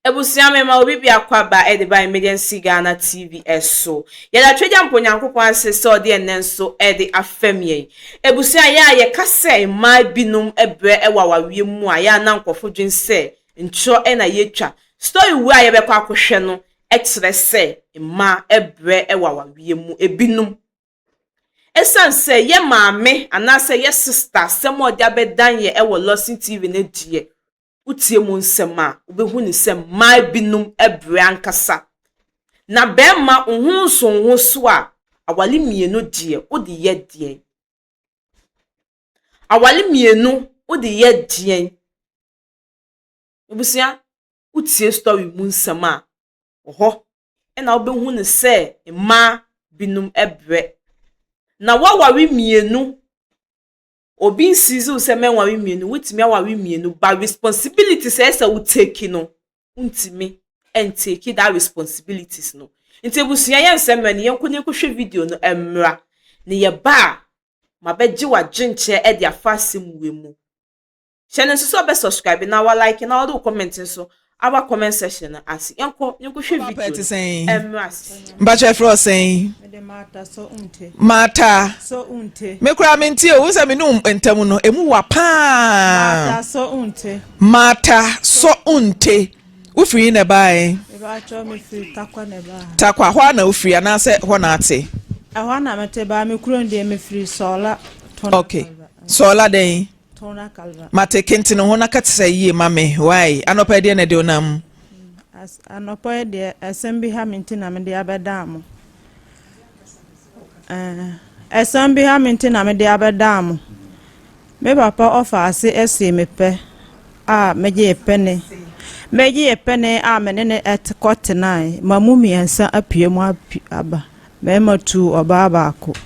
Abusua mema obi biako aba de ba Emergency Ghana TV so. Yɛda Tweagya Mpo Nyankopɔn ase sɛ ɔde ɛnnɛ nso de afɛm yɛn. Abusua yɛ a yɛka sɛ mmaa binom brɛ wɔ awareɛ mu a, yɛ a na nkurɔfo dwen sɛ ntorɔ na yɛtwa. Story wei a yɛbɛkɔ akɔhwɛ no kyerɛ sɛ mmaa brɛ wɔ awareɛ mu ebinom. Esiane sɛ yɛ maame anaasɛ yɛ sister asɛm a ɔde abɛdan yɛ wɔ Lawson TV no deɛ, wotie mu nsɛm a, wobɛhu ne sɛ mmaa binom brɛ ankasa. Na bɛrima wo ho nso wo ho so a, aware mmienu deɛ wode yɛ deɛn? Aware mmienu wode yɛ deɛn? Abusua, wotie story mu nsɛm a, wɔ hɔ ɛna wobɛhu ne sɛ mmaa binom brɛ. Na woaware mmienu, obi nsizi wo sɛ mɛnware mmienu, wotumi aware mmienu, but responsibilities a ɛsɛ wo take no, wontumi ntake that responsibilities no. Nti abusua yɛn nsɛm mmerɛ no yɛnkɔ ne yɛnkɔhwɛ video no mmra. Na yɛba a, mabɛgye w'adwenkyerɛ de afa asɛm wei mu. Hyɛ no nso sɛ ɔbɛ subscribe na wa like na wɔde wo comment nso aba comment section no ase. Yɛnkɔ yɛnkɔhwɛ video no mmra ase. Mbakyɛ frɛ ɔsɛn? Mede Martha so unte. Martha. So unte. Me koraa mente o, wo sɛ me ne wo ntam no, emu wa paa. Martha so unte. Martha so unte. Wofiri yi na ɛbaeɛ? Mebakyɛ mefiri Takwa na ɛbaa. Takwa, hɔ a na wofiri anaasɛ hɔ na ate? Ɛhɔ na mete baa me kuro deɛ mefiri Sɔɔla. Tona. Okay. Sɔɔla dɛn? Tona Kalva. Mate kente ne ho na ka te sɛ yie ma me. Why? Anɔpa deɛ na ɛde wo nam? Anɔpa yi deɛ ɛsɛm bi ha me nti na mede abɛdaa mo. Ɛsɛm bi ha me nti na mede abɛdaa mo. Me papa ɔfa ase asi me pɛ a megyee pɛne. Megyee pɛne a me ne ne kɔtenae. Ma mu mmiɛnsa apue mu aba. Mmarima tu, ɔbaa baako.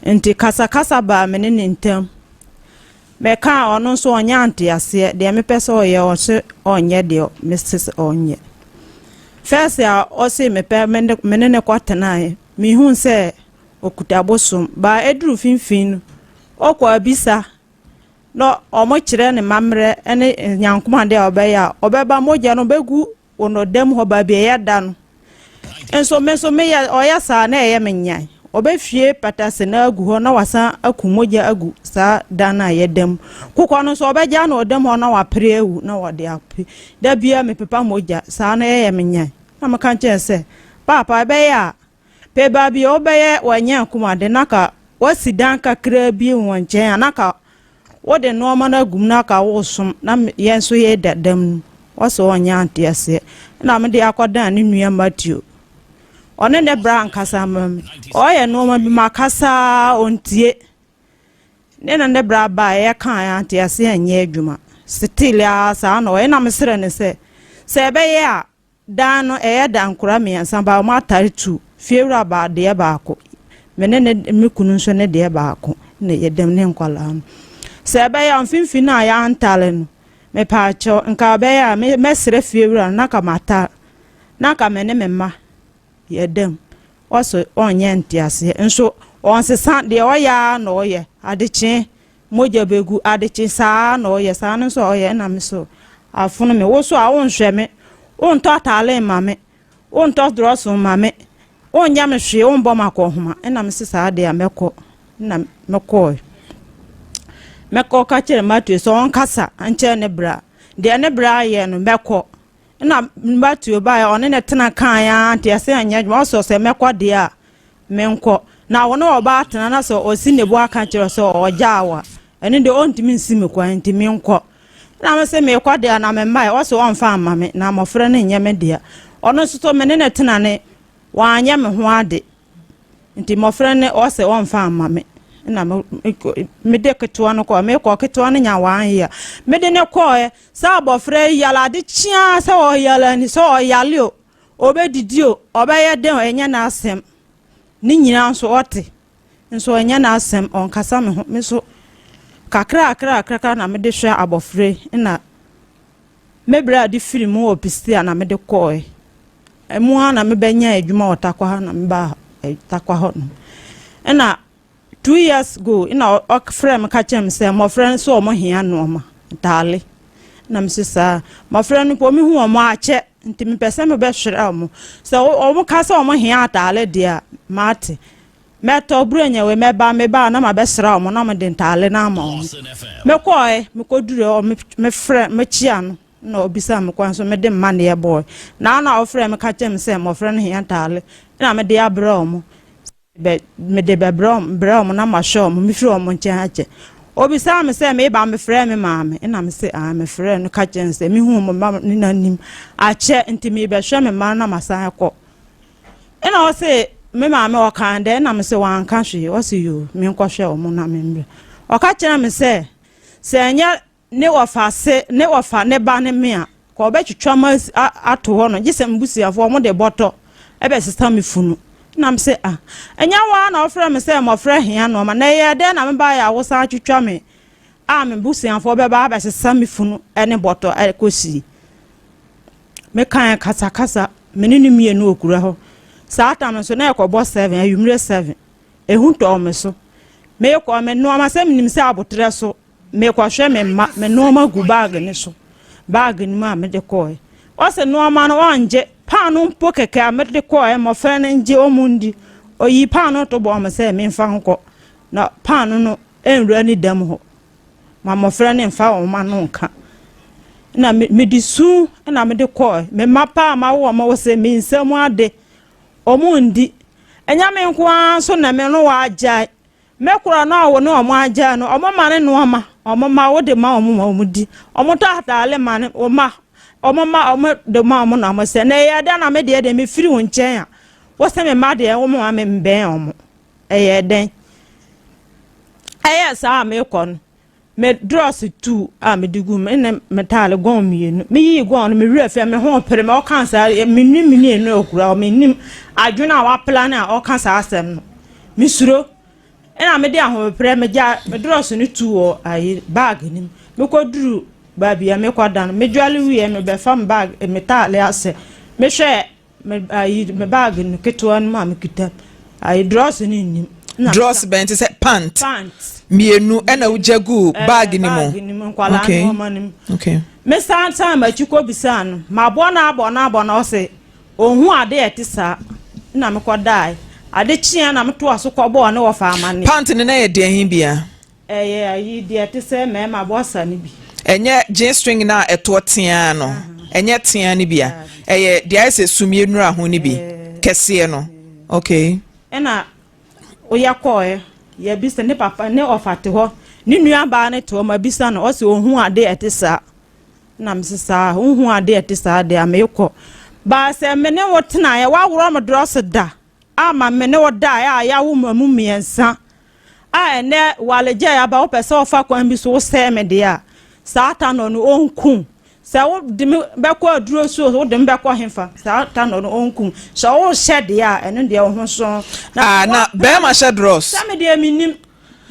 Nti kasakasa baa me ne ne ntam. Mɛka ɔno nso ɔnyɛ anteaseɛ. Deɛ mepɛ sɛ ɔyɛ ɔse ɔnyɛ deɛ mese sɛ ɔnyɛ. First a ɔse mepɛ me ne ne kɔtenae, mihuu sɛ okuta bosom. Baa eduru finfin no, ɔkɔ abisa na ɔmo kyerɛ ne mammerɛ ne nyankomade a ɔbɛyɛ a ɔbɛba mogya no bɛgu wɔ dɛm hɔ baabi a ɛyɛ da no. Nso me nso meyɛ ɔyɛ saa na ɛyɛ me nyan. Ɔbɛhwie patase na agu hɔ na wasan aku mogya agu saa dan no a yɛda mu. Kokɔ no nso ɔbɛgya na ɔdam hɔ na wapere awu na wɔde ape. Da biara mepepa mogya saa na ɛyɛ me nyan. Na meka kyerɛ sɛ paapa ɛbɛyɛ a pɛ baabi a wobɛyɛ wɔnyɛ nkomade na ka wasi dan kakraa bi wɔ nkyɛn a na ka wode nneɛma no agu mu na ka wosom na yɛn nso yɛda dam no. Wɔsɛ ɔnyɛ anteaseɛ. Na mede akɔdan ne nua Matthew. Ɔne ne bra nkasa ma me. Ɔyɛ nneɛma bi makasa ɔntie. Ne na ne bra baa yɛka anteaseɛ nyɛ adwuma. Still a saa na ɔyɛ na mesrɛ ne sɛ sɛ ɛbɛyɛ a dan no ɛyɛ dan nkora mmiɛnsa ba ɔmo atare tu fiewura baa deɛ baako me ne ne me kunu nso ne deɛ baako na yɛdam ne nkwalaa no sɛ ɛbɛyɛ a mfimfini a yɛantare no mepaakyɛw nka ɛbɛyɛ a mɛsrɛ fiewura no na ka matare na ka me ne me mma yɛdam ɔso ɔnyɛ nteaseɛ nso ɔnsesa deɛ ɔyɛ a na ɔyɛ adekyee mogya bɛgu adekye saa na ɔyɛ saa no nso ɔyɛ ɛna me so afono me wo so a wonhwɛ me wontɔ ataale ma me wontɔ drɔso ma me wonyɛ me hwee wombɔ me akɔhoma ɛna me se saa deɛ a mɛkɔ na mɛkɔɔ mɛkɔ ka kyerɛ Matthew sɛ ɔnkasa nkyɛn ne bra deɛ ne bra ayɛ no mɛkɔ na Matthew baeɛ ɔne ne tena kan a nti ɛsɛ ɛnyɛ adwuma ɔsɔ sɛ mɛkɔ deɛ a menkɔ na wɔne ɔbaa tena na sɛ ɔsi ne bo aka kyerɛ sɛ ɔgyaa wa ɛno deɛ ɔntumi nsi me kwan nti menkɔ na me sɛ mekɔ deɛ na me mmae ɔsɛ ɔmfa amma me na mmɔfra no nyɛ me deɛ ɔno nso so me ne ne tena ne wanyɛ me ho ade nti mmɔfra no ɔsɛ ɔmfa amma me na mede ketewa no kɔɔ mekɔ ketewa no nya 1 year mede ne kɔɛ sɛ abɔfra yi yale ade kyea sɛ ɔyale ani sɛ ɔyale o ɔbɛdidi o ɔbɛyɛ den o ɛnyɛ n'asɛm ne nyinaa nso ɔte nso ɛnyɛ n'asɛm ɔnkasa me ho me nso kakra kakra kakra na mede hwɛ abɔfra yi na me berɛ a de firi mu wɔ Pistia na mede kɔɛ ɛmu a na mebɛnya adwuma wɔ Takwa ha na meba Takwa hɔ no ɛna 2 years ago na ɔfrɛ me ka kyerɛ me sɛ mmɔfra nso ɔmo hia nneɛma ntaale. Na mese saa. Mmɔfra no mpo mehu wɔn akyɛ nti mepɛ sɛ mebɛhwere wɔn. Sɛ wɔn ka sɛ wɔn hia ataale deɛ a, mate. Mɛtɔ Buronya wei mɛba, meba a na mabɛsra wɔn na mede ntaale no ama wɔn. Mekɔɔɛ, mekɔduru hɔ, mefrɛ, mekyia no na ɔbisaa me kwan so mede mmaneɛ bɔɔɛ. Na na ɔfrɛ me ka kyerɛ me sɛ mmɔfra no hia ntaale na mede abrɛ wɔn. Bɛ, mede bɛbrɛ wɔn, brɛ wɔn na mahwɛ wɔn, mefiri wɔn nkyɛn akyɛ. Obisaa me sɛ meba mefrɛɛ me maame, ɛna me se ae, mefrɛɛ no ka kyerɛɛ no sɛ mehuu mo mma ne n'anim akyɛ nti merebɛhwɛ me mma no na masan akɔ. Ɛna ɔse me maame ɔkaa dɛ, ɛna me se wanka hwee, ɔse yoo menkɔhwɛ wɔn na membrɛ. Ɔka kyerɛɛ me sɛ sɛ ɛnyɛ ne wɔfa se ne wɔfa ne ba ne me a, ka ɔbɛtwitwa ma ato hɔ no, gye sɛ m'busuafoɔ wɔn de bɔtɔ ɛbɛsesa me funu. Na me se ah, ɛnyɛ wo ara na wofrɛ me sɛ mmɔfra hia nnoɔma, na ɛyɛɛ dɛn na mebaeɛ a wosan twitwa me a me busuafoɔ bɛba abɛsesa me funu ne bɔtɔ ɛkɔsie. Mekae kasakasa, me ne no mmienu wɔ kura hɔ. Saa tam nso na ɛkɔbɔ 7, anwummere 7. Ehu tɔɔ me so. Mekɔ, me nnoɔma sɛ menim sɛ aboterɛ so Merekɔhwɛ me mma, me nnoɔma gu baage no so, baage no mu a mede kɔɔɛ. Ɔse nnoɔma no ɔngye, paano mpo kɛkɛ a mede kɔɔɛ mmɔfra no ngye ɔmo ndi. Ɔyii paano to bɔɔ me sɛ memfa nkɔ, na paano no nwura ne dam hɔ ma mmɔfra no mfa wɔn ano nka. Na mede su na mede kɔɔɛ. Me mma paa mawo wɔn ɔse me nsam ade ɔmo ndi. Ɛnyɛ me nko ara nso na me no wagyae. Me kora no a wo ne wɔn agyae no, wɔma ne nnoɔma, wɔn mma wode ma wɔn ma wɔn di, wɔtɔ ataale ma ne wɔn mma, wɔn mma wɔde ma wɔn na wɔsɛ. Na ɛyɛ dɛn na me deɛ deɛ mefiri wo nkyɛn a, wose me mma deɛ wo mma me mbɛn wɔn. Ɛyɛ dɛn? Ɛyɛ saa a mekɔ no, Me drɔs tuu a mede guu mu ne me taale gɔn mmienu. Meyii gɔn no, me werɛ fii, me ho pere me. Ɔkaa saa, mennim me mmienu akura hɔ, mennim adwene a waplane a ɔka saa asɛm no. Mesuro. Ɛna mede ahopeprɛ megya me drɔs no tuu wɔ ayi baage no mu. Mekɔduru baabi a mekɔda no, medwale wieɛ mebɛfa me baage, me taale asɛ. Mehwɛɛ Me ayi me bag no ketewa no mu a mekita ayi drɔs no nnim. Drɔs bɛn te sɛ pant. Pant. Mmienu ɛna wogya gu bag no mu. Bag no mu nkwadaa nneɛma no mu. Okay. Me san san m'akyi kɔ bisaa no mabɔ no abɔ no abɔ no ɔse ohun ade a ɛte saa na mekɔ dae ade kyeɛ na metoa so kɔbɔɔ ne wɔfa amaneɛ. Pant no na yɛ deɛn he bia? Ɛyɛ ayi deɛ ɛte sɛ mmarima bɔsa no bi. Ɛnyɛ jean string no a ɛtoɔ teaa no, ɛnyɛ teaa no bi a, ɛyɛ deɛ ayɛ sɛ sumie nnura ho no bi, kɛseɛ no. Okay. Ɛna oyɛ kɔɔɛ, yɛbisa ne papa ne ɔfa te hɔ, ne nua baa no te hɔ, mabisa no, ɔse ohun ade a ɛte saa. Ɛna mese saa, wohu ade a ɛte saa deɛ a meekɔ. Baa sɛ me ne wo tenaeɛ, woaworɔ me drɔse da ama me ne wo daeɛ a yɛawo mo mmiɛnsa. A ɛnnɛ waregyae aba wopɛ sɛ ɔfa kwan bi so wosɛe me deɛ a, saa tanɔ no ɔnku wo. Sɛ wode me bɛkɔ aduro so o, wode me bɛkɔ hefa, saa tanɔ no ɔnku wo. Sɛ wohyɛ deɛ a, ɛno deɛ wo ho so. Ah, na bɛrima hyɛ drɔs? Sɛ me deɛ mennim,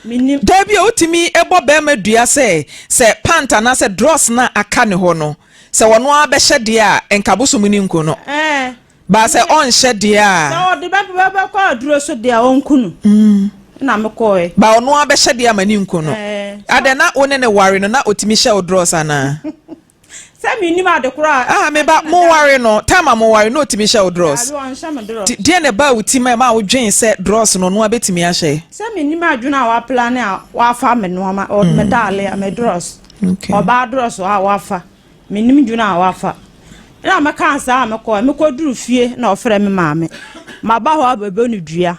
mennim. Dabi o, wotumi bɔ bɛrima dua sɛ, sɛ pant anaasɛ drɔs no a aka ne hɔ no, sɛ ɔno ara bɛhyɛ deɛ a, nka bosom no nku no. Ɛɛ. Ba sɛ ɔnhyɛ deɛ a. Sɛ ɔde bɛkɔ aduro so deɛ a, ɔnku no. Ɛna mekɔɔɛ. Ba ɔno ara bɛhyɛ deɛ ama ne nku no. Adɛn na wo ne no ware no na ɔtumi hyɛ wo drɔs anaa? Sɛ mennim ade korɔ a. Ah me ba, mo ware no, time a mo ware no na ɔtumi hyɛ wo drɔs? Daabi ɔnhyɛ me drɔs. Nti deɛn na ɛbaa wo ti ma ɛmaa wo dwen sɛ drɔs no ɔno ara bɛtumi ahyɛ? Sɛ mennim adwene a waplane a wafa me nnoɔma, me taale a, me drɔs. Ɔbaa drɔs a wafa. Mennim dwene a wafa. Ɛna mekaa saa a mekɔe. Mekɔduru fie na ɔfrɛ me maame. Maba hɔ abɛbɔ no dua.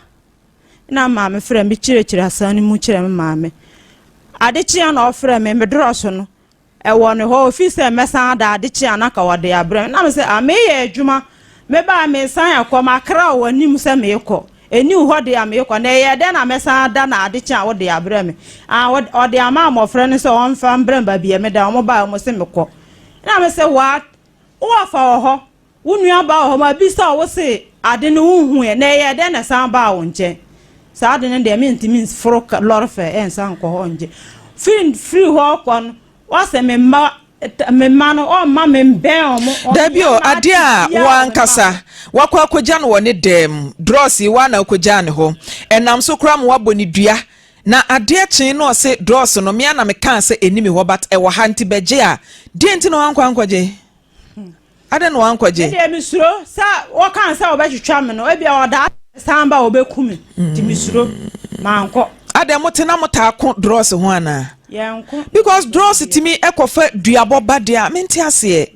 Na maame frɛ me kyerɛkyerɛ asan no mu kyerɛ me maame. Ade kyeɛ na ɔfrɛ me, medorɔso no. Ɛwɔ ne hɔ, ofii sɛ mɛsan ada ade kye a na ka wɔde abrɛ me. Na me sɛ, ah, meyɛ adwuma. Mebaa mesan akɔ, makra wɔ anim sɛ meekɔ. Ɛnni wo hɔ deɛ a meekɔ, na ɛyɛɛ dɛn na mɛsan ada na ade kye a wode abrɛ me? Ah, ɔde ama mmɔfra no sɛ wɔmfa mbrɛ me baabi a meda, wɔn baeɛ wɔn se mekɔ. Ɛna me se, what? Wo wɔfa wɔ hɔ, wo nua baa wɔ hɔ, mabisa wo, wo se ade no wonhuiɛ, na ɛyɛɛ dɛn na ɛsan baa wo nkyɛn? Saa ade no deɛ mentumi mforo lɔre fɛ ɛnsan nkɔ hɔ ngye. Firi firi hɔ kɔ no, Ɔse me mma me mma no ɔmma me mbɛn ɔmo. Dabi o, adeɛ a wo ankasa wakɔ akɔgya no wɔ ne dan mu, drɔs yi wo ara na wokɔgyaa ne hɔ, ɛnam so koraa ma woabɔ ne dua. Na adeɛ kyee na ɔse drɔs no mea na mekaa sɛ ɛni me hɔ but ɛwɔ ha nti bɛgye a, deɛn nti na wankɔ ankɔgye? Adɛn na wankɔgye? Me deɛ mesuro sɛ wɔkaa sɛ wɔbɛtwitwa me no ebia ɔdaa san ba a wɔbɛku me nti mesuro mankɔ. Adɛn mote na motaa ko drɔs ho anaa? Yɛnko. Because drɔs tumi kɔfa duabɔ ba deɛ a mente aseɛ.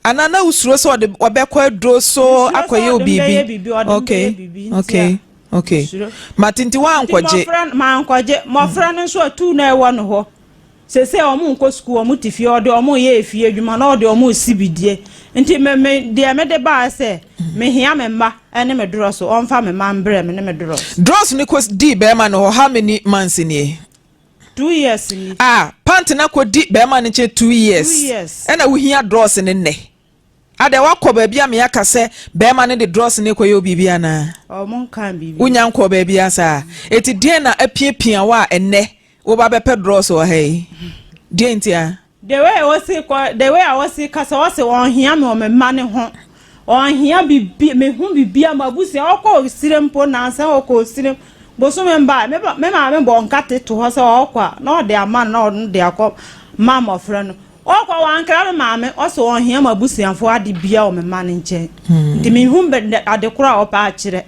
Anaa na wosuro sɛ ɔde ɔbɛkɔ aduro so akɔyɛ wo biribi? Okay, okay, okay. Mate nti woankɔgye? Mankɔgye. Mmɔfra no nso atuu na ɛwɔ no hɔ. Sese wɔn nkɔ sukuu, wɔn te fie, ɔde wɔn yɛ efie adwuma na ɔde wɔn resi bidie. Nti me me deɛ mede baa sɛ mehia me mma ne me dorɔso, ɔmfa me mma mbrɛ me ne me dorɔso. Dorɔso no kɔ dii bɛrima no hɔ how many months nie? 2 years ni. Ah pant no akɔdi bɛrima no nkyɛn 2 years. 2 years. Ɛna wohia drɔs no nnɛ. Adɛ woakɔ baabi a meaka sɛ bɛrima no de drɔs no rekɔyɛ wo biribi anaa? Ɔmo nkaa biribi. Wonya nkɔɔ baabiara saa. Eti deɛn na apiapia wo a ɛnnɛ woba bɛpɛ drɔs wɔ ha yi? Deɛn ntia? The way a wɔsi kɔ the way a wɔsi kasa wɔsi ɔnhia me wɔ me mma ne ho ɔnhia bibi me ho bibi ama abusua ɔkɔ osire mpo nansa ɔkɔ osire bosome mba me me maame bɔ nkate to hɔ sɛ ɔkɔ a na ɔde ama no na ɔno de akɔ ma mmɔfra no ɔkɔ wankra me maame ɔsɛ ɔnhia ma abusuafo ade bia wɔ me mma no nkyɛn nti me hu ade koro a ɔpɛ akyerɛ.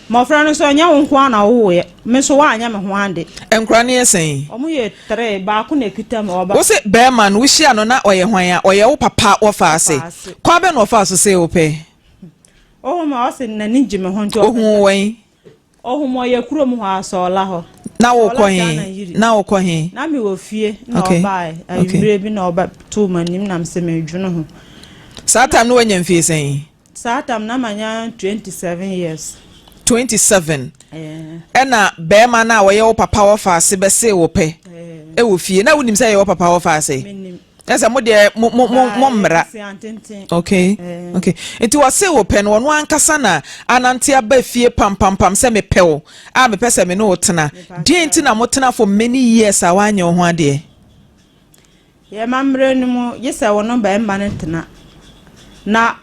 Mmɔfra no nso, ɛnyɛ wo nko ara na wowoeɛ. Me nso, woanyɛ me ho ade. Nkwadaa no yɛ sɛn? Wɔyɛ tree, baako na ɛkita mu, ɔba. Wo se barima no, wohyia no na ɔyɛ hwan a? Ɔyɛ wo papa wɔfaa ase. Kwan bɛn na ɔfaa so see wo pɛ? Ohuu me a, ɔse n'ani gye me ho nti ɔpɛ sɛ. Ohuu wo wɛn? Ohuu me ɔyɛ kurom hɔ a, Sɔɔla hɔ. Na wokɔ he? Na wokɔ he? Na mewɔ fie na ɔbaeɛ. Anwummerɛ bi na ɔbɛtoo m'anim na mese meredwene ho. Saa time no woanya mfie sɛn? Saa tam na manya 27 years. 27 ɛna bɛɛma no a ɔyɛ wo papa wɔfaase bɛsee wo pɛ ɛwɔ fie na wonim sɛ ɛyɛ wo papa wɔfaase ɛsɛ mo deɛ mo mo mo mo mmra okay okay nti wɔsee wo pɛ no ɔno ankasa na anante aba fie pampampam sɛ mepɛ wo a mepɛ sɛ me ne wo tena deɛ nti na mo tena for many years a woanyɛ wo ho adeɛ. Yɛn amammerɛ no mu, gye sɛ wo ne barima no tena. Na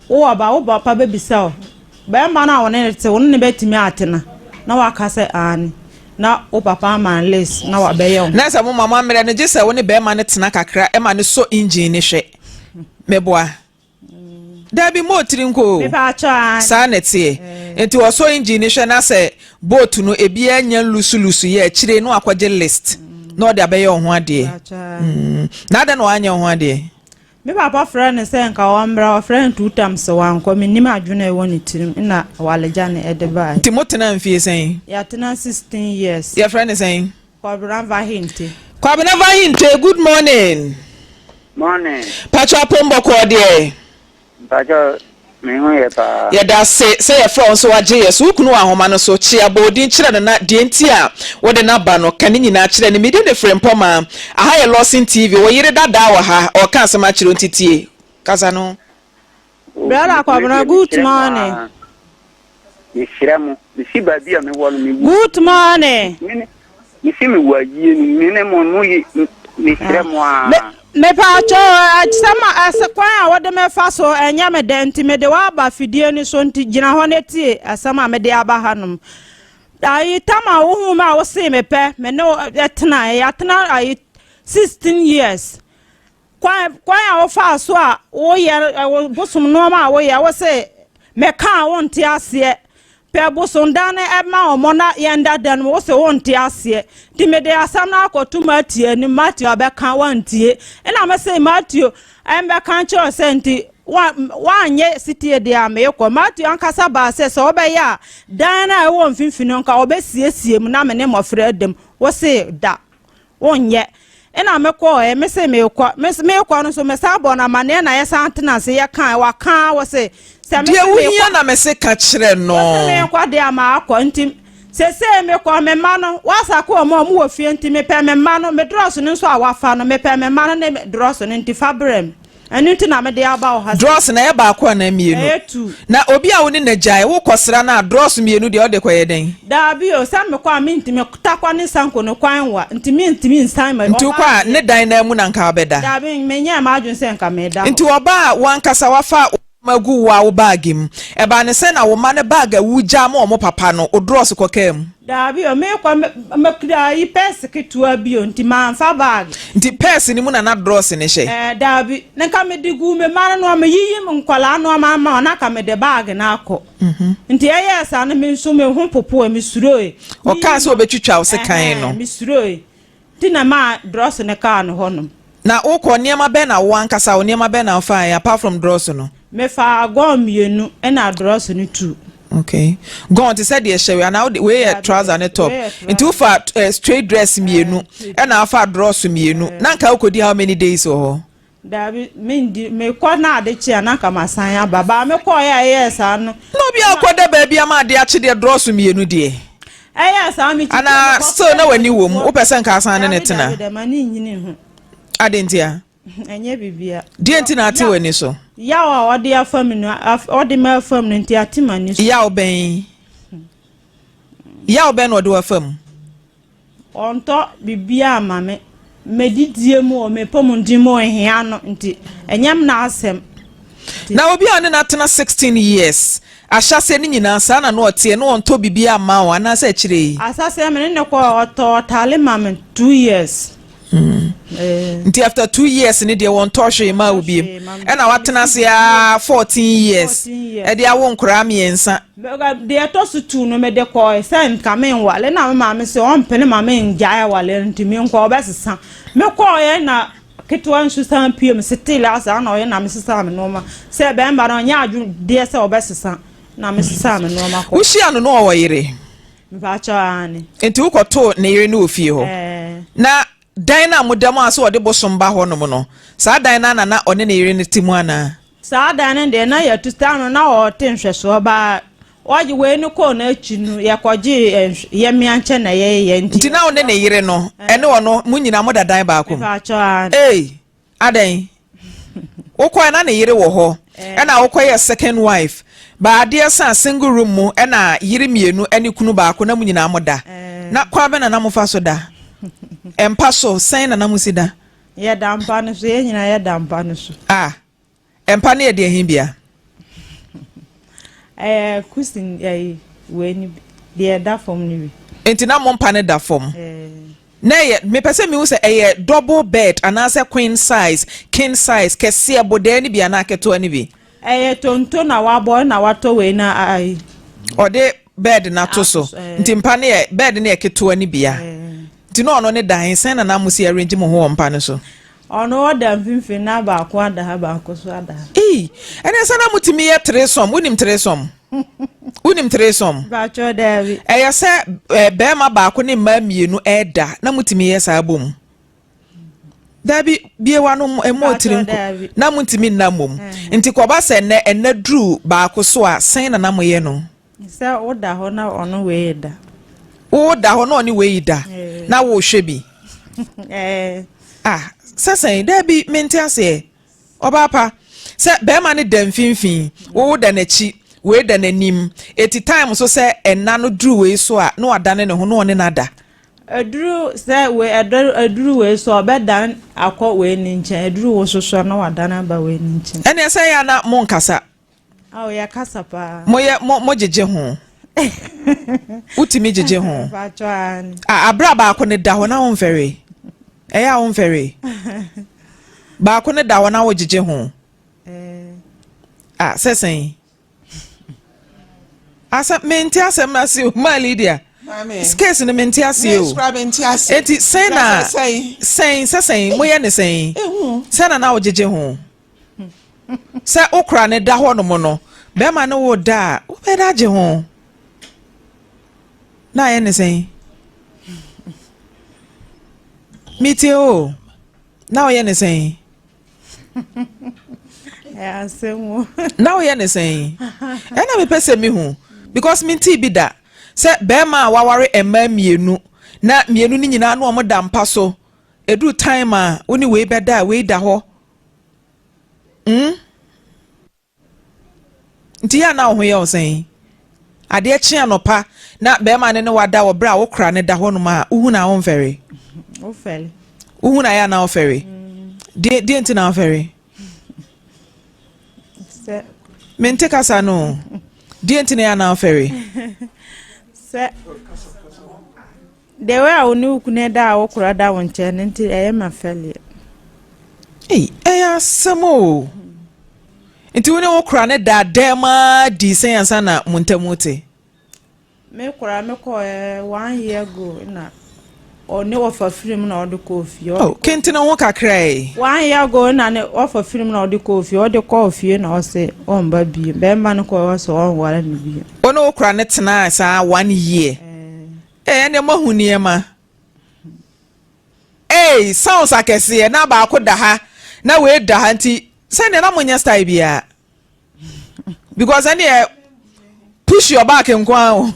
wowɔ ba, wo papa bɛbisa wo, barima no a wo ne no te, wo ne no bɛtumi atena? Na waka sɛ aane. Na wo papa ama no list na wabɛyɛ wo. Na sɛ mo amammerɛ no, gye sɛ wo ne barima no tena kakra ma no sɔ engine no hwɛ. Meboa? Dabi mo tiri nko o. Saa na ɛteɛ. Nti wɔsɔ engine no hwɛ na sɛ boat no ebiara nya nlusulusu yɛ akyire na wakɔgye list na ɔde abɛyɛ wo ho adeɛ. Mm. Na adɛn na wanyɛ wo ho adeɛ? Me papa frɛ no sɛ nka ɔmmra, ɔfrɛ no two times wankɔ, mennim adwene a ɛwɔ ne tirim na walegya no ɛde baeɛ. Nti motena mfie sɛn? Yɛatena 16 years. Yɛfrɛ no sɛn? Kwabena Vahinte. Kwabena Vahinte, good morning. Morning. Pacho apom bɔkɔɔ deɛ. Mpacho me ho yɛ paa. Yɛda ase sɛ yɛfrɛ wo nso wagye yɛ so. Wo kunu wɔ ahoma no so. Kyea, bɔ odin kyerɛ no na deɛ nti a wode no aba no, ka ne nyinaa kyerɛ no. Me din de Frempɔmaa. Aha yɛ Lawson TV. Wo yere dadaa wɔ ha. Ɔreka asɛm akyerɛ wo nti tie. Kasa no. Brother Kwabena good morning. Mesrɛ mo, mesi baabi a mewɔ no mewu. Good morning. Mesi mewɔ ayie no me ne mo mo yi mesrɛ mo a. Mepaakyɛ sɛ ma ɛsɛ kwan a wɔde me fa so ɛnyɛ me dɛ nti mede waba fidie no so nti gyina hɔ na tie asɛm a mede aba hanom. Ayi tam a wohu me a wosee me pɛ me ne ɛtena yɛatena ayi 16 years. Kwan kwan a wofaa so a woyɛ wo bosom nneɛma a woyɛ wo se meka a wonte aseɛ pɛ bosom dan no ɛma wɔn na yɛn da dan mu wo se wonte aseɛ nti mede asɛm no akɔto Matthew anim Matthew abɛka wantie ɛna me se Matthew ɛmbɛka nkyerɛ sɛ nti wanyɛ sitie deɛ a meekɔ Matthew ankasa baa sɛ sɛ wobɛyɛ a dan no a ɛwɔ mfimfini no nka wɔbɛsiesie mu na me ne mmɔfra da mu wo se da Wonyɛ. Ɛna me kɔɔɛ, me se meekɔ, me meekɔ no nso me san bɔɔ no amaneɛ na yɛsan tena ase yɛkae, waka wɔ se sɛ me Deɛ se wohia meekɔ, na me se ka kyerɛ no. wɔ se meekɔ deɛ a maakɔ, nti sesei mekɔ, me mma no, wasake wɔn a wɔn wɔ fie nti mepɛ me mma no, me drɔso no nso a wafa no, mepɛ me mma no ne drɔso no nti fa brɛ me. Ɛno nti na mede aba wo ha sɛ. Drɔs no, ɛyɛ baako anaa mmienu? Ɛyɛ tu. Na obi a wo ne no agyae, wokɔsra no a, drɔs mmienu deɛ wode kɔyɛ dɛn? Daabi o, sɛ mekɔ a mentumi, Tarkwa ne Sanko no kwan wa, nti mentumi nsan ma Nti wokɔ ɔbaa a, ne deɛ. dan no ara mu na anka wobɛda? Daabi, menyɛɛ m'adwene sɛ nka meda hɔ. Nti ɔbaa a wo ankasa woafa wo. Agu wo a wo baage mu. Ɛbaa no sɛn na wo mma no baage a wugyaa ma wɔn papa no, wo drɔs kɔkaa mu? Daabi o, meekɔ me, mekura ayi pɛɛse ketewa bi o, nti mamfa baage. Nti pɛɛse no mu na na drɔs no hyɛ? Ɛɛ, daabi. Na nka mede guu me mma no nnoɔma, meyiyi nkwadaa nnoɔma ama wɔn, na anka mede baage no akɔ. Nti ɛyɛɛ saa no, me nso me ho popoe, mesuroe. Ɔkaa sɛ ɔbɛtwitwa wo sekan no. Ɛhɛn, mesuroe. Nti na ɛmaa drɔs no kaa no hɔnom. Na wokɔ, nneɛma bɛn na wo ankasa wo nneɛma bɛn na wofaeɛ apart from drɔs no? Mefaa gɔn mmienu ɛna drɔs no tuu. Okay. Gɔn te sɛ deɛ hyɛ wei anaa wode wei yɛ trouser ne top. Nti wofa eh, straight dress mmienu ɛna wofa drɔs mmienu. Na nka wokɔdi how many days wɔ hɔ? Daabi, mendi, mekɔ na ade kye a na anka masan aba. Baa mekɔeɛ a ɛyɛɛ saa no. Na obi a ɔkɔda baabi ama ade akye deɛ drɔso mmienu deɛ. Ɛyɛɛ saa metwitwa Anaa still na w'ani wɔ mu, wopɛ sɛ nka asan ne ne tena? Daabi, daabi, m'ani nnyini ho. Adɛn ntia? Ɛnyɛ biribiara. Deɛ nti na ate w'ani so? Yaw a ɔde afa mu no, ɔde me afa mu no nti ate m'ani so. Yaw bɛn? Yaw bɛn na ɔde wo afa mu? Ɔntɔ biribiara mma me. M'adidie mu o, me mpɔmuden mu o, nhia no nti, ɛnyɛ me n'asɛm. Na obi a ɔne no atena 16 years, ahyɛaseɛ no nyinaa saa na na ɔteɛ, na ɔntɔ biribiara mma wo anaasɛ akyire yi? Ahyɛaseɛ me ne no kɔɔ, ɔtɔɔ ataade maa me two years. Nti after 2 years ne deɛ wɔntɔ hwee maa wo biem, ɛna watena ase aa 14 years ɛde awo nkoraa mmiɛnsa. Deɛ ɛtɔ so tu no mede kɔe sɛ nka menwale na me maame sɛ ɔmpene ma mengyae awale no nti menkɔ ɔbɛsesa. Mekɔeɛ na ketewa nso san pue me setele asa na ɔyɛ na mesesaa me nneɛma sɛ bɛrima no ɔnyɛ adwedeɛ sɛ ɔbɛsesa na mesesaa me nneɛma kɔ. Wohyia no no ɔwɔ yere? Mpakyɛw, aane. Nti wokɔtoo ne yere no wɔ fie hɔ? Ɛɛ. Na dan no a moda mu a sɛ ɔde bosom ba hɔnom no, saa dan no ara na na ɔne ne yere no te mu anaa? Saa dan no deɛ na yɛtu saa no na ɔte nhwɛsoɔ baa ɔgye wei no kɔɔ n'akyi no yɛkɔgyee yɛmmea nkyɛn na yɛyɛ nti. Nti na wo ne ne yere no ɛne ɔno mo nyinaa moda dan baako mu? Mepakyɛw, aane. Ei! Adɛn? Wokɔɛ na ne yere wɔ hɔ ɛna wokɔyɛ second wife ba adeɛ sa single room mu ɛna yere mmienu ɛne kunu baako na mo nyinaa mo da na kwan bɛ na na mo fa so da mpa so sɛn na na mo si da? Yɛda mpa no so, yɛn nyinaa yɛda mpa no so. Ah, mpa no yɛ deɛ he bia? Ɛyɛ kusin ɛyi wei ni bi deɛ ɛda fam no bi. Nti na mo mpa no da fam? Na ɛyɛ, mepɛ sɛ mehu sɛ ɛyɛ double bed anaasɛ queen size, king size, kɛseɛ, bodɛɛ no bi anaa ketewa no bi? Ɛyɛ tonto na wabɔ na watɔ wei na ayi. Ɔde bed no ato so, nti mpa no yɛ, bed no yɛ ketewa no bi a. Nti na ɔno ne da he, sɛn na na mo si arrange mo ho wɔ mpa no so? Ɔno ɔda mfimfini na baako ada ha baako nso ada ha. Ei, ɛnɛ sɛ na motumi yɛ threesome, wonim threesome? Wonim threesome? Mpakyɛw, daabi. Ɛyɛ sɛ eh, bɛrima baako ne mmaa mmienu ɛɛda na motumi yɛ saa bom. Daabi, bie w'ano mmɔ tiri nko na montumi nna mmom. Nti kɔba sɛ nnɛ ɛnna duru baako so a, sɛn na na moyɛ no? Sɛ woda hɔ na ɔno wei da. Woda hɔ na ɔne wei da na wohwɛ bi. Ah, sɛ sɛn? Daabi, mente aseɛ. Ɔbaa pa, sɛ bɛrima no da mfimfini, wo da n'akyi, wei da n'anim. Eti time so sɛ ɛna no duru wei so a, na wadane ne ho na ɔne no ada. Ɛduru sɛ wei ɛduru ɛduru wei so a, ɔbɛdan akɔ wei ne nkyɛn. Ɛduru wo so so a, na wadan aba wei ne nkyɛn. Ɛnneɛ sɛ ɛyɛ a na monkasa. Ao, yɛkasa paa. Moyɛ mo mo gyegye ho. Wotumi gyegye ho. Mpakyɛ aane. Ah, abere a baako no da hɔ na womfɛre. Ɛyɛ a womfɛre. Baako no da hɔ na wogyegye ho. Ah, sɛ sɛn? Asɛm mente asɛm no ase o, maa Lydia. Case no mente ase o. Eti sɛn na sɛn sɛ sɛn moyɛ ne sɛn? Sɛn na na wogyegye ho? Sɛ wo kora no da hɔ nom no, bɛrima ne wo da a, wobɛyɛ dɛ agye ho. Na ayɛ ne sɛn? Metie o. Na woyɛ ne sɛn? Na woyɛ ne sɛn? Ɛna mepɛ sɛ mehu because mentee bi da sɛ bɛrima a waware mmaa mmienu na mmienu no nyinaa na wɔn da mpa so. Ɛduru time a wo ne wei bɛda a wei da hɔ. Mm? Nti yɛ a na wo ho yɛ wo sɛn? Adeɛ kye anɔpa na bɛrima ne ne wada wɔ berɛ a wo kora ne da hɔnom a wohu na womfɛre? Wofɛre. Wohu na yɛ a na wofɛre? Mm. Deɛ deɛ nti na wofɛre? Sɛ. Mente kasa no o. Deɛ nti na ɛyɛ a na wofɛre? Sɛ the way a wo ne wo kunu da a wo kora da wo nkyɛn no nti ɛyɛ ma fɛleɛ. Ei, ɛyɛ asɛm o. Nti wo ne wo kora ne da dɛm ara dii sɛn ansa na mo ntam te? Me koraa me kɔɔ one year ago na ɔne wɔfa firi mu na ɔde kɔɔ fie. Oh, kente ne ho kakra yi. One year ago na ne wɔfa firi mu na ɔde kɔɔ fie. Ɔde kɔɔ fie na ɔse ɔmba bio. Bɛrima no kɔɔ ɔse ɔnware no bio. Ɔne wo kora ne tenaa saa one year. Eh, ɛnna moahu nneɛma. Ei, sounds akɛseɛ na baako da ha na wei da ha nti sɛdeɛ na monyɛ style biara. Because ɛnneɛ push your back nko ara o.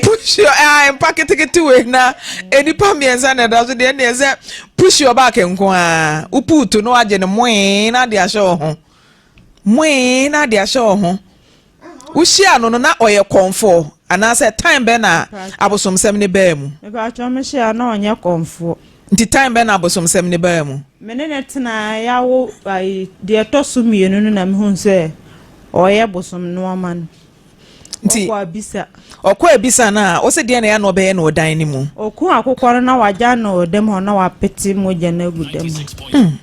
Push your ah mpa ketekete wei na nnipa mmiɛnsa na ɛda so deɛ ɛnneɛ sɛ push your back nko ara. Wopuutu na wagye no moe na ade ahyɛ wo ho. Moe na ade ahyɛ wo ho. Wohyiaa no no na ɔyɛ kɔmfoɔ anaasɛ time bɛn na abosomsɛm no baa mu? Mepakyɛw mehyia na ɔnyɛ kɔmfoɔ. Nti time bɛn na abosomsɛm no baa mu? Me ne no tenaa yɛawo ayi deɛ ɛtɔ so mmienu no na mehuu sɛ ɔyɛ bosom nnoɔma no. Nti Ɔkɔ abisa. Ɔkɔ abisa no a, wose deɛn na ɛyɛ na ɔbɛyɛ no wɔ dan no mu? Ɔku akokɔ no na wagya no wɔ dam hɔ na wapete mogya no agu dam hɔ. Hmm.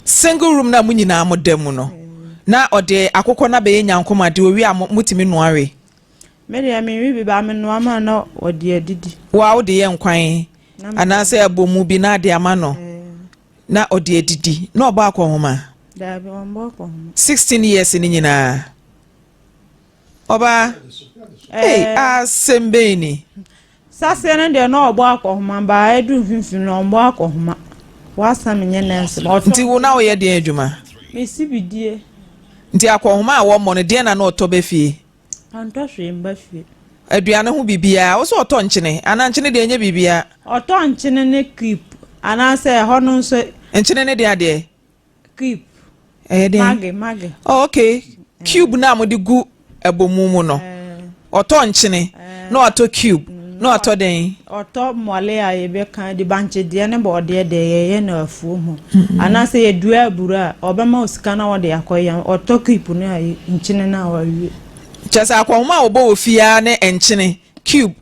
Single room no a mo nyinaa mo da mu no, na ɔde akokɔ no abɛyɛ nyankoma de owie a motumi noa we? Me deɛ menwe bi ba menoa ma na ɔde adidi. Wo a wode yɛ nkwan anaasɛ abomu bi na ade ama no na ɔde adidi na ɔbɔ akɔnhoma? Daabi ɔmbɔ akɔnhoma. 16 years no nyinaa? Ɔbaa, ei asɛm bɛn ni? Saseɛ no deɛ na ɔbɔ akɔhoma baa ɛdu mfimfini no ɔmbɔ akɔhoma. W'asɛm nyɛ nɛɛse ma ɔtɔ. Nti wo na woyɛ deɛn adwuma? Mesi bidie. Nti akɔhoma a wɔmmɔ no deɛn na na ɔtɔ ba fie? Ɔntɔ hwee mba fie. Aduane ho biribiara? Wo sɛ ɔtɔ nkyene anaa nkyene deɛ ɛnyɛ biribiara? Ɔtɔ nkyene ne keep anaasɛ ɛhɔ no nso. Nkyene ne deɛ adeɛ? Cube. Ɛyɛ dɛn? Mage mage. Oh, okay. Cube no a mode gu ɛbɔmu mu no. Ɔtɔ nkyene na watɔ cube na watɔ dɛn? Ɔtɔ mmɔle a yɛbɛka de bankye deɛ ne bɔɔdeɛ deɛ yɛyɛ no afuo ho. Anaasɛ yɛdua aburo a ɔbɛma wo sika na wɔde akɔyɛ. Ɔtɔ cube no a nkyene no a wawie. Kyerɛ sɛ akɔnhoma a wɔbɔ wɔ fie ara ne nkyene, cube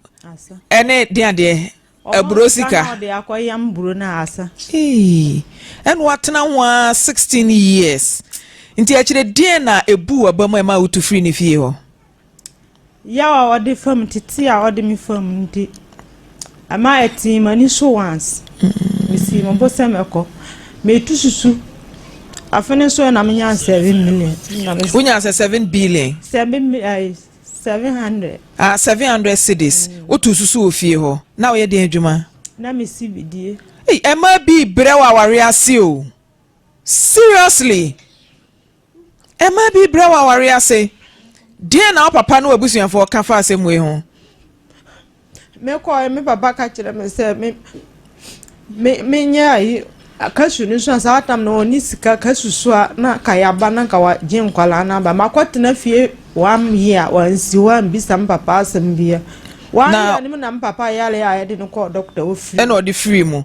ɛne deɛ adeɛ. Aburo sika. Ɔma sika na ɔde akɔ yam buro na asa. Eii ɛna watena ho ara 16 years nti akyire deɛn na ɛbuu w'aba mu a ɛmaa wotu firii ne fie hɔ? Yaw a ɔde fa mu, tete a ɔde me fa mu nti ɛma ɛtee m'ani so once. Mesii me bo sɛ mɛkɔ. Metu susu. Afe no nso na menya 7 million. Wonya sɛ 7 billion? 7 million. 700. Ah, 700 cedis. Mm. Wotu susu wɔ fie hɔ. Na woyɛ deɛn adwuma? Na mesi bidie. Ei, ɛma bi brɛ wɔ aware ase o. Seriously. Ɛma bi brɛ wɔ aware ase. Deɛn na wo papa ne w'abusuafoɔ ka fa asɛm wei ho? Mekɔe, me papa ka kyerɛɛ me sɛ me me menyɛ ayi kasu no so a saa tam no ɔnni sika kasu so a na nka yɛaba na nka wagye nkwadaa no aba. Makɔtena fie one year wansi hɔ ambisa me papa asɛm biara. One year no mu na me papa yare a yɛde no kɔɔ dɔkta ɔfiri mu. Ɛna ɔde firii mu.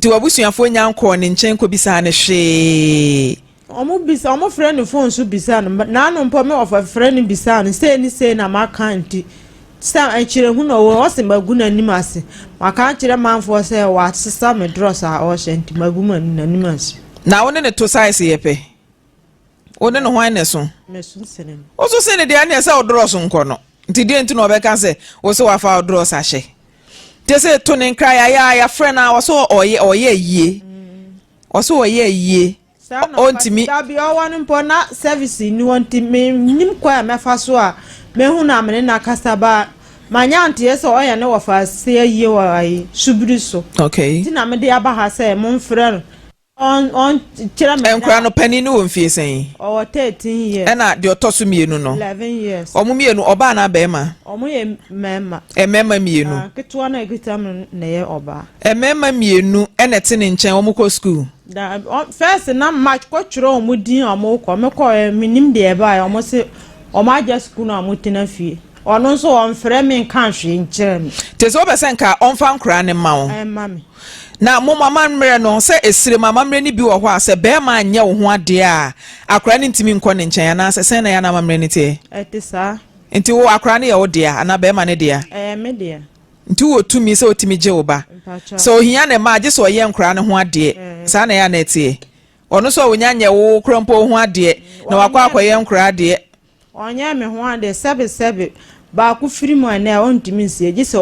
Nti w'abusuafoɔ nya nkɔɔ ne nkyɛn kɔbisaa no hwee. Ɔmo bisa, ɔmo frɛ no phone so bisa no, naano mpo me wɔfa frɛ no bisaa no sei ne sei na maka nti sɛ nkyerɛhu na ɔwɔ ɔse magu n'anim ase, maka akyerɛ manfoɔ sɛ wasesa me drɔs a ɔhyɛ nti magu n'anim ase. Na wo ne no to size yɛ pɛ? Wo ne no hwan na ɛso? Meso sene no. Woso sene deɛ ɛneɛ sɛ wo drɔs nkɔ no nti deɛ nti na ɔbɛka sɛ wo se wafa wo drɔs ahyɛ? Te sɛ to ne nkra yaya yɛafrɛ no a ɔse ɔyɛ ɔyɛ ayie ɔse ɔyɛ ayie Saa na ɔntumi. Baabi a ɔwɔ no mpo na service nni hɔ nti mennim kwan a mɛfa so a mɛhu no a me ne no akasa ba manya anteɛ sɛ ɔyɛ ne wɔfa ase ayie wɔ ayi subiri so. Okay. Nti na mede aba ha sɛ momfrɛ no ɔnkyerɛ me. Nkora no panin no wɔ mfie sɛn? Ɔwɔ 13 years. Ɛna deɛ ɔtɔ so mmienu no? 11 years. Wɔn mmienu ɔbaa anaa bɛrima? Wɔn yɛ mmarima. Mmarima mmienu. Ah, ketewa no a ɛkita mu no na ɛyɛ ɔbaa. Mmarima mmienu na ɛte ne nkyɛn wɔn kɔ sukuu. Daabi, ɔ first na ma kɔ twerɛ wɔn din a wɔn kɔ, me kɔɛ me nim deɛ ɛbaeɛ, wɔn se wɔn agya sukuu na wɔn tena fie. Ɔno nso ɔnfrɛ me nka hwee nkyerɛ me. Te sɛ wopɛ sɛ nka ɔnfa nkoraa no mma wo. Ɛmma me. Na mo mo amammerɛ no, sɛ esire mu amammerɛ no bi wɔ hɔ a, sɛ barima anyɛ wo ho adeɛ a, akwadaa no ntumi nkɔ ne nkyɛn anaasɛ sɛn na ɛyɛ a na amammerɛ no teɛ? Ɛte saa. Nti wo akwadaa no yɛ wo dea anaa barima no dea? Ɛyɛ me dea. Nti wowɔ tumi sɛ wotumi gye wo ba? Mpakyɛw. Sɛ ohia ne mma a, gye sɛ ɔyɛ nkwadaa no ho adeɛ. Saa na ɛyɛ a na ɛteɛ? Ɔno nso a ɔnya nyɛ wo koraa mpo wo ho adeɛ na wakɔ akɔyɛ nkwadaa adeɛ. Ɔnyɛɛ me ho adeɛ, sɛbesɛbe, baako firi mu a ɛnnɛ a ɔntumi nsie, gye sɛ